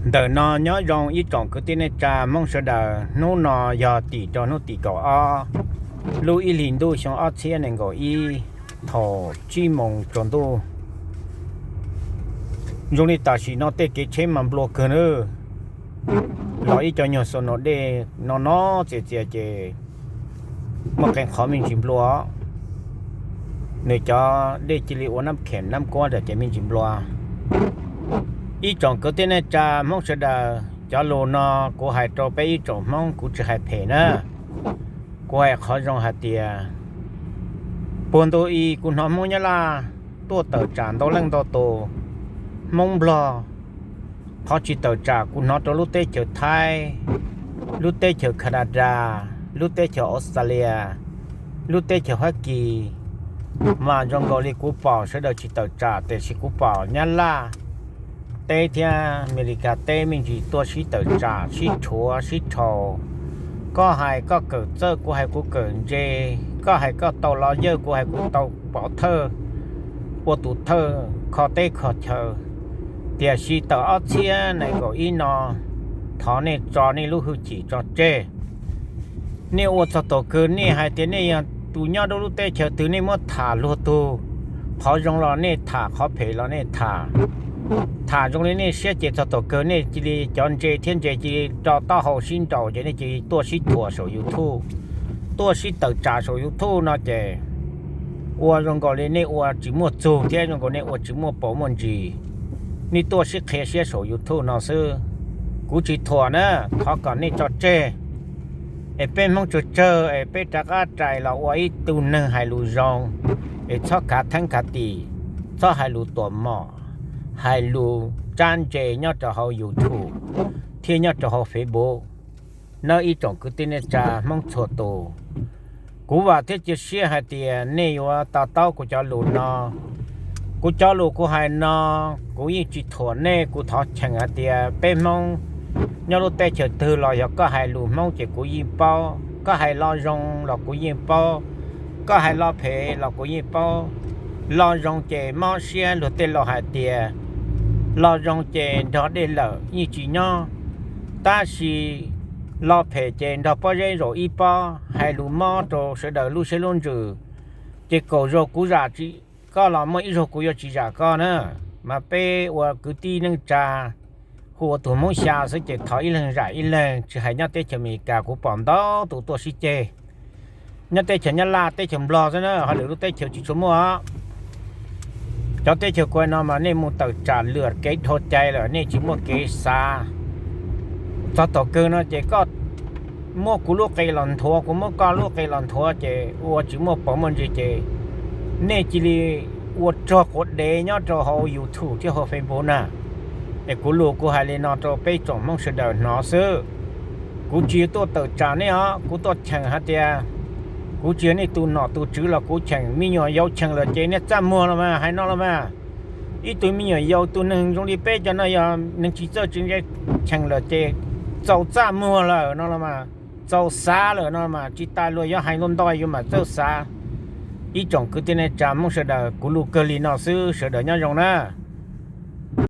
Ntawm no nyob zoo ib tsoom kwv tij neej tsa Hmoob sawv daws, hnub no yog tim rau hnub tim kaum ob lub ib hlis ntuj xyoo ob txhiab nees nkaum ib, thaum tsib moos tsaus ntuj. Zoo li tam sim no tej kev tsheb mas nplua kawg na, los ib co nyuag xo no dej no no txias txias ces muaj qee qhov me ntsis nplua. Nws cov dej cia li ua nab khem nab kuab ntawm ces me ntsis nplua. Ib tsoom kwv tij neej tsa Hmoob sawv daws, cov lus no kuv hais rau peb ib tsoom Hmoob, kuv tsis hais phem na. Kuv hais qhov zoo hais tias puag ntu i kuv hnov Hmoob Nyab Laj tuaj tawm tsam ntau leej ntau tus, Hmoob Nplog, qhov tsis tawm tsam kuv hnov rau lub teb chaws Thaib, lub teb chaws Canada, lub teb chaws Australia, lub teb chaws Fab Kis, mas zoo nkaus li kuv pom sawv daws tsis tawm tsam, tiam sis kuv pom Nyab Laj teb thiab Amelikas teb me ntsis tuaj sib tawm tsam sib rhuav sib rhaus. Koj hais koj kawm txawj, kuv hais kuv kawm ntse, koj hais koj tau los yawj, kuv hais kuv tau pov thawj, ua tus thawj kho teb kho chaw. Tiam sis tawm ob txhiab nees nkaum ib no, thov nej tso nej lub hwj chim tso tseg. Nej ua txog thaum kawg nej hais tias nej yog tus nyob rau lub teb chaws twg nej muab tham luag tug, qhov zoo los nej tham, qhov phem los nej tham. Tham zoo li nej siab ces txog thaum kawg nej cia li cov ntse thiab ntse cia li rau taub hau sib nraus ces nej cia li tuaj sib thuam saum YouTube, tuaj sib tawm tsam saum YouTube no ces ua zoo nkaus li nej ua tsis muaj txug thiab zoo nkaus nej ua tsis muaj paus muaj ntsis. Nej tuaj sib qhia siab saum YouTube no xwb. Kuv tsis thuam na, thov kom nej tso tseg. Es peb Hmoob tsawg tsawg es peb rov qab rais los ua ib tug neeg hais lus zoo, es txhob khav theeb khav tim, txhob hais lus tuam mom, hais lus tsab ntse nyob rau hauv YouTube thiab nyob rau hauv Facebook nawb ib tsoom kwv tij neej tsa Hmoob txhua tus. Kuv vam thiab cia siab hais tias nej yuav to taub kuv cov lus no. Kuv cov lus kuv hais no, kuv yeej tsis thuam nej, kuv thov cheem hais tias peb Hmoob nyob lub teb chaws twg los yog koj hais lus Hmoob ces kuv yeej paub, koj hais lo zoo los kuv yeej paub, koj hais lo phem los kuv yeej paub. Lo zoo ces mob siab, luag tej laus hais tias lo zoo ces nrog dej lawm yeej tsis nyob, tab sis lo phem ces nrog pob zeb zaum ib pob, hais lus mob rau sawv daws lub siab lub ntsws. Ces kaum zaug kuv zam tsis, koj los muaj ib zaug kuv yuav tsis zam koj na. Mas peb ua kwv tij neej tsa, hu ua tus Hmoob xya xwb ces thov ib leeg zam ib leeg, tsis hais nyob teb chaws Amelikas kuv pom ntau tus tuaj sib ceg. Nyob teb chaws Nyab Laj teb chaws Nplog xwb na, ho lwm lub teb chaws tsis tshua muaj. Cov teb chaws kuv hais no mas nej mus tawm tsam lwm kev dhau cai lawm, nej tsis muaj kev xav. Txog thaum kawg no ces koj muab kuv lub qe los nthuav, kuv muab koj lub qe los nthuav ces ua tsis muaj paus muaj ntsis ces nej cia li ua rog quav dev nyob rau hauv YouTube thiab hauv Facebook na. Es kuv lus kuv hais li no rau peb tsoom Hmoob sawv daws hnov xwb. Kuv tsis tuaj tawm tsam nej os, kuv tuaj cheem hais tias kuv tsis yog nej tus nom tus tswv los kuv cheem. Me nyuam yaus cheem lawm ces niag txaj muag los mas, hais no los mas. Ib tug me nyuam yaus, tus neeg zoo li peb cov no yog neeg tsis txawj tsis ntse cheem lawm ces txaus txaj muag lawm no los mas, txaus xav lawm no mas, tsis tas luag yuav hais ntau ntau yuav mam txawj xav. Ib tsoom kwv tij neej tsa Hmoob sawv daws, kuv lus kawg li no xwb, sawv daws nyob zoo na.